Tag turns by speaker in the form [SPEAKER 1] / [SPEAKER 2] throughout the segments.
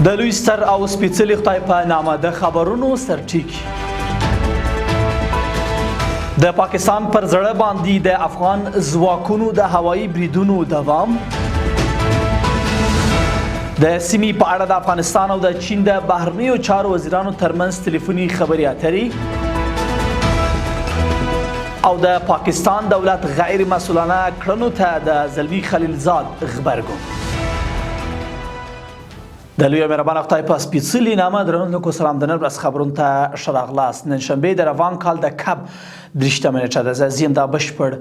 [SPEAKER 1] د لوی ستر او سپېڅلي خدای په نامه د خبرونو سرټیکي. د پاکستان پر زړه باندې د افغان ځواکونو د هوایي بریدونو دوام. د سیمې په اړه د افغانستان او د چین د بهرنیو چارو وزیرانو ترمنځ تلیفوني خبرې اترې. او د پاکستان دولت غیر مسولانه کړنو ته د زلمي خلیلزاد غبرګون. د لوی مهربان خدای په سپېڅلي نامه درنو سلام، د نن ورځ خبرونو ته ښه راغلاست. نن شنبه د روان کال د کب 23مه نېټه ده. زه زیم، دا بشپړ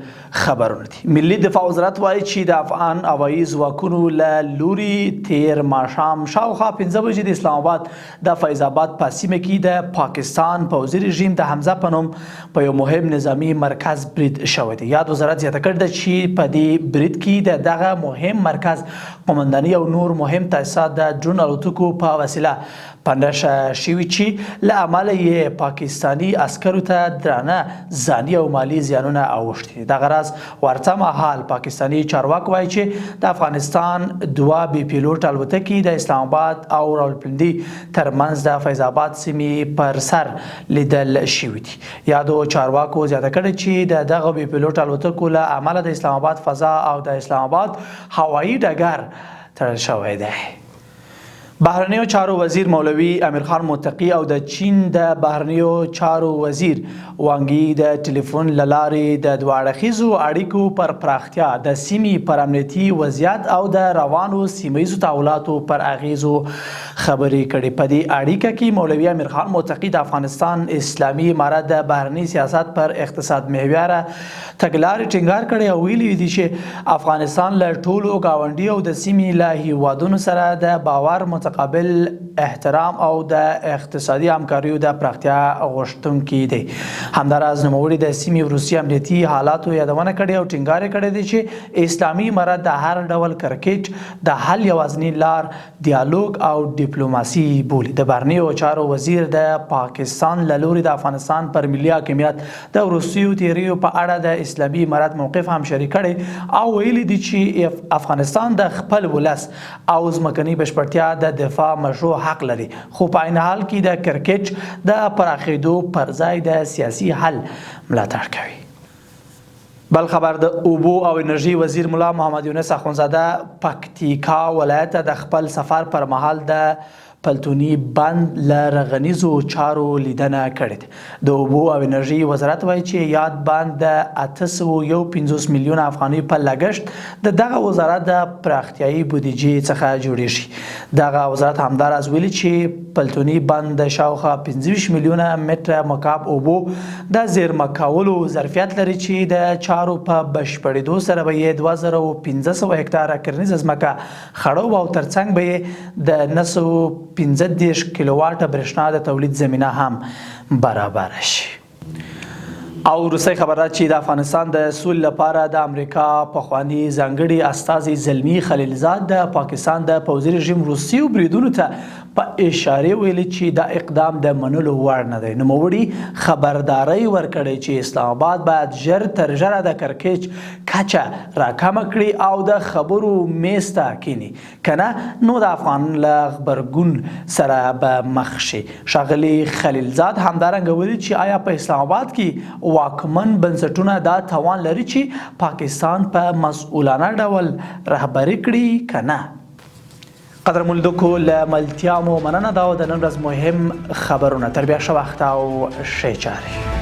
[SPEAKER 1] خبرونه دي. ملي دفاع وزارت وایي چې د افغان هوایي ځواکونو له لوري تیر ماښام شاوخوا 5 بجې د اسلام آباد د فیض آباد په سیمه کې د پاکستان پوځي رژیم د حمزه په نوم په یو مهم نظامی مرکز برید شوی دی. یاد وزارت زیاته کړې ده چې په دې برید کې د دغه مهم مرکز قومنداني او نور مهم تاسیسات د ډرون الوتکو په وسیله په نښه شوي چې له امله یې پاکستاني عسکرو ته درانه ځاني او مالي زیانونه اوښتي دي. دغه راز ورته مهال پاکستاني چارواکو وایي چې د افغانستان دوه بې پیلوټه الوتکې د اسلام آباد او راولپنډي ترمنځ د فیض آباد سیمې پر سر لیدل شوي دي. یادو چارواکو زیاته کړې چې د دغه بې پیلوټه الوتکو له امله د اسلام آباد فضا او د اسلام آباد هوایي ډګر تړل شوی دی. بهرنیو چارو وزیر مولوي امیرخان متقي او د چین د بهرنیو چارو وزیر وانګي د ټلیفون له لارې د دوه اړخیزو اړیکو پر پراختیا، د سیمې پر امنیتي وضعیت او د روانو سیمه ییزو تحولاتو پر اغیزو خبرې کړې. په دې اړیکه کې مولوي امیرخان متقي د افغانستان اسلامي امارت د بهرني سیاست پر اقتصاد محوره تګلارې ټینګار کړی او ویلي دي چې افغانستان له ټولو ګاونډي او د سیمې له هیوادونو سره د باور، متقابل احترام او د اقتصادي همکاریو د پراختیا غوښتونکي دی. همداراز نوموړي د سیمې وروستي امنیتي حالاتو یادونه کړې او ټینګار یې کړی دی چې اسلامي امارت د هر ډول کرکټ د حل یوازنی لار دیالوګ او ډیپلوماسي بولي. د بهرنیو چارو وزیر د پاکستان له لوري د افغانستان پر ملي حاکمیت د وروستیو تیریو په اړه د اسلامي امارت موقف هم شریک کړی او ویلي دي چې افغانستان د خپل ولس او ځمکنۍ بشپړتیا د دفاع مشروع حق لري، خو په عین حال کې د کرکټ د پراخېدو پر ځای د سیاسي حل ملاتړ کوي. بل خبر، د اوبو او انرژي وزیر ملا محمد یونس اخونزاده پکتیکا ولایت ته د خپل سفر پر مهال د پلتوني بند له رغنیزو چارو لیدنه کړې ده. د اوبو او انرژي وزارت وایي چې یاد بند د 851 میلیونه افغانۍ په لګښت د دغه وزارت د پراختیایي بودیجې څخه جوړیږي. دغه وزارت همداراز ویلي چې پلتوني بند د شاوخوا 25 میلیونه متره مکعب اوبو د زیرمه کولو ظرفیت لري چې د چارو په بشپړېدو سره به یې 2500 هکتاره کرنیزه ځمکه خړوبه او ترڅنګ به یې د 935 کیلوواټه برېښنا د تولید زمینه هم برابره شي. او وروستۍ خبره چې د افغانستان د سولې لپاره د امریکا پخواني ځانګړي استازي زلمي خلیلزاد د پاکستان د پوځي رژیم وروستیو بریدونو ته په اشارې ویلي چې دا اقدام د منلو وړ نه دی. نوموړي خبرداری ورکړی چې اسلام آباد باید ژر تر ژره د کرکیچ کچه راکمه کړي او د خبرو میز ته کیني، کنه نو د افغان له غبرګون سره به مخ شي. ښاغلي خلیلزاد همدارنګه ویلي چې آیا په اسلام آباد کې واکمن بنسټونه دا توان لري چې پاکستان په مسؤلانه ډول رهبري کړي که نه؟ قدرمن لیدونکو، له ملتیا مو مننه. دا د نن ورځ مهم خبرونه. تر بیا ښه وخت او ښې چارې.